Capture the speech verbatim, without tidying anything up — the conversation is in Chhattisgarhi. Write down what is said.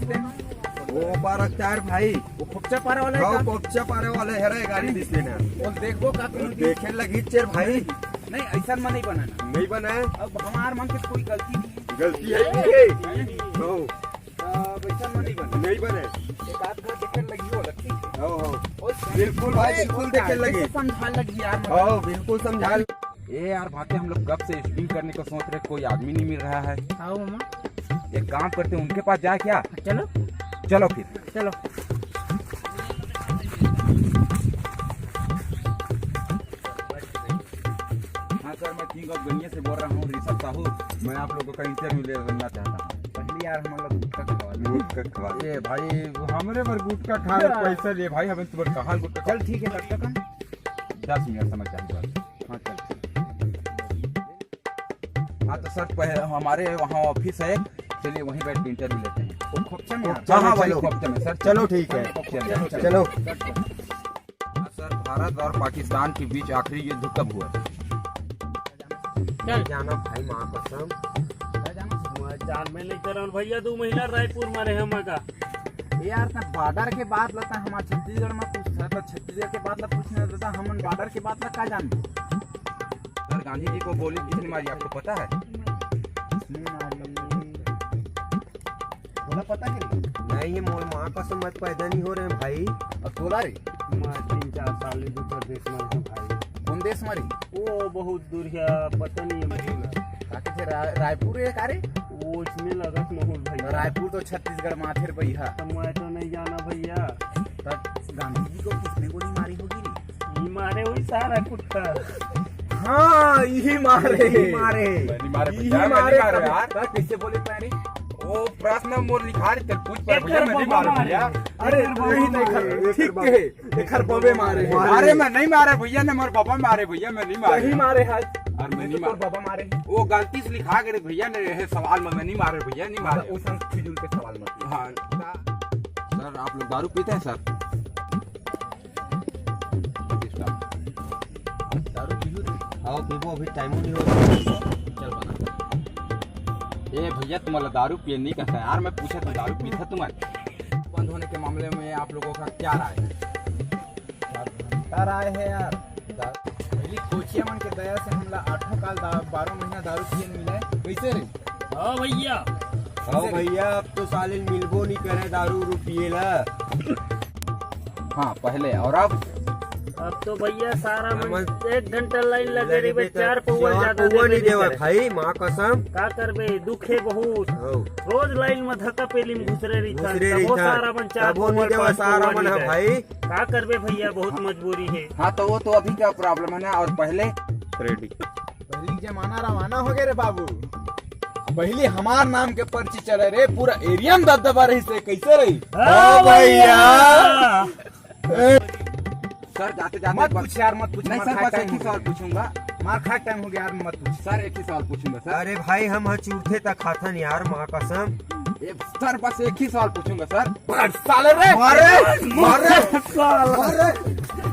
वो पारा चार भाई। वो खोपचा पारा वाला है हाँ, का? खोपचा पारा वाला है रे गाड़ी दिस लेना। वो देखो का कहीं देखे लगी चेर भाई। नहीं, ऐसा में नहीं बना ना। नहीं बना है। अब हमार मन के कोई गलती नहीं। गलती है नहीं है। हाँ। अब ऐसा में नहीं बना। नहीं बने। एक आध घर देखे लगी हो लगती है। हाँ, हाँ। और बिल्कुल भाई, बिल्कुल देखे लगी। समझा लगी यार, मतलब। हाँ, बिल्कुल समझा। ए यार भाते, हम लोग कब से शूटिंग करने को सोच रहे, कोई आदमी नहीं मिल रहा है। आओ मामा। एक काम करते हैं, उनके पास जाए क्या? चलो। चलो फिर। चलो। हाँ सर, मैं किंग ऑफ गनिया से बोल रहा हूँ, ऋषभ साहू। मैं आप लोगों का इंटरव्यू लेना चाहता हूँ। पहले यार हम लोग गुटखा खवा दे। गुटखा खवा दे। ए भाई, हमरे पर गुटखा खा के पैसा ले भाई, हमें तुम्हारे कहाँ गुटखा? चल ठीक है, कब तक हम? दस मिनट समय चाहिए बस। हाँ चल। हाँ तो सर, पह-, हमारे वहाँ ऑफिस है, चलिए वहीं बैठ के इंटरव्यू लेते हैं। वो खोपचा में हाँ, हाँ, वही चलो। खोपचा में सर। चलो ठीक है। चलो। चलो। हाँ सर, भारत और पाकिस्तान के बीच आखिरी युद्ध कब हुआ? चल। जाना भाई, माँ कसम। मैं जान में नहीं करन भैया, दो महीना रायपुर में रहे हम का। यार, त बॉर्डर के बात लता हमार छत्तीसगढ़ में पूछता, त छत्तीसगढ़ के बात ला पूछना रहता, हमन बॉर्डर के बात ला का जानबो? सर, गांधी जी को गोली किसने मारी, आपको पता है? किसने मारी? बोला पता के नहीं? नहीं, ये मोर माँ कसम, मैं पैदा नहीं हो रहे भाई। अब तोला रे? मैं तीन चार साल ले दूसर देश में रहूं भाई। कौन देश में रे? वो बहुत दूर है, पता नहीं है मुझे। का कथे रा-, रायपुर है का रे? वो इसमें लगत महूल भैया। रायपुर तो छत्तीसगढ़ में आथे रे भैया। तो मैं तो नहीं जाना भैया। तब गांधी जी को किसने गोली मारी होगी रे? ये मारे वही सारा कुत्ता। हाँ, यही मारे। यही मारे। नहीं मारे यही भैया, मैं मारे नहीं मारे तब, यार। तब कैसे बोले पैरी? वो प्रश्न मोर लिखा रहे, चल पूछ पर भैया, एकर मैं नहीं बाबा मारे मारे। भैया। अरे, एकर बाबा नहीं, नहीं, मारे। एकर, ठीक है, एकर बाबे मारे। मारे मैं नहीं मारे भैया, ने मोर बाबा मारे भैया, मैं नहीं मारे। नहीं मारे है। और मैं नहीं तोर मारे। बाबा मारे है। वो गलती से लिखा गए भैया ने, ये सवाल में मैं नहीं मारे भैया, नहीं मारे। मतलब, उस फिजूल के सवाल मत। हाँ। सर, आप लोग दारू पीते हैं सर? दारू पीबो रे? आओ पीबो, अभी टाइम नहीं हो। चल बना। ए भैया, तुम्हारा दारू पिए नहीं कहता यार, मैं पूछा तो दारू पीता तुम्हारे। बंद होने के मामले में आप लोगों का क्या राय है? क्या राय है यार? दा-, पहली कोचिया मन के दया से हमला आठों काल दा-, बारह महीना दारू पिए मिला है। कैसे रे? हाँ भैया। हाँ भैया, अब तो साले मिलबो नहीं करे दारू उरू पिए ला। हाँ, पहले और अब? अब तो भैया सारा मन हमन एक घंटा लाइन लगे रहिबे, चार पौवा चार ज्यादा पौवा देबे नहीं नहीं देवा करे। भाई, माँ कसम। का करबे, दुखे बहुत। हाँ। रोज लाइन में धक्का पेली में घुसरे रहिथन, घुसरे तबो रहिथन। सारा मन चार तबो नहीं पौवा, देवा पाँच सारा पौवा मन नहीं है दे। भाई। का करबे भैया, बहुत मजबूरी है। हाँ, तो वो तो अभी का प्रॉब्लम है ना, और पहले? रेडी। पहली जमाना रवाना हो गए रे बाबू। पहली हमार नाम के पर्ची चले रे, पूरा एरिया में दबदबा रही से, कैसे रही? हाँ भैया। ए, सर, जाते जाते मत बस पूछ यार, मत पूछ, नहीं मार सर, खाए बस टाइम एक ही हो गया। सवाल पूछूंगा। मार खाए टाइम हो गया यार, मत पूछ। सर, एक ही सवाल पूछूंगा सर। अरे भाई, हम ह चूरथे त खाथन यार, माँ कसम। ए, सर, बस एक ही सवाल पूछूंगा सर। मार साले रे। मारे, मारे, साला। मारे।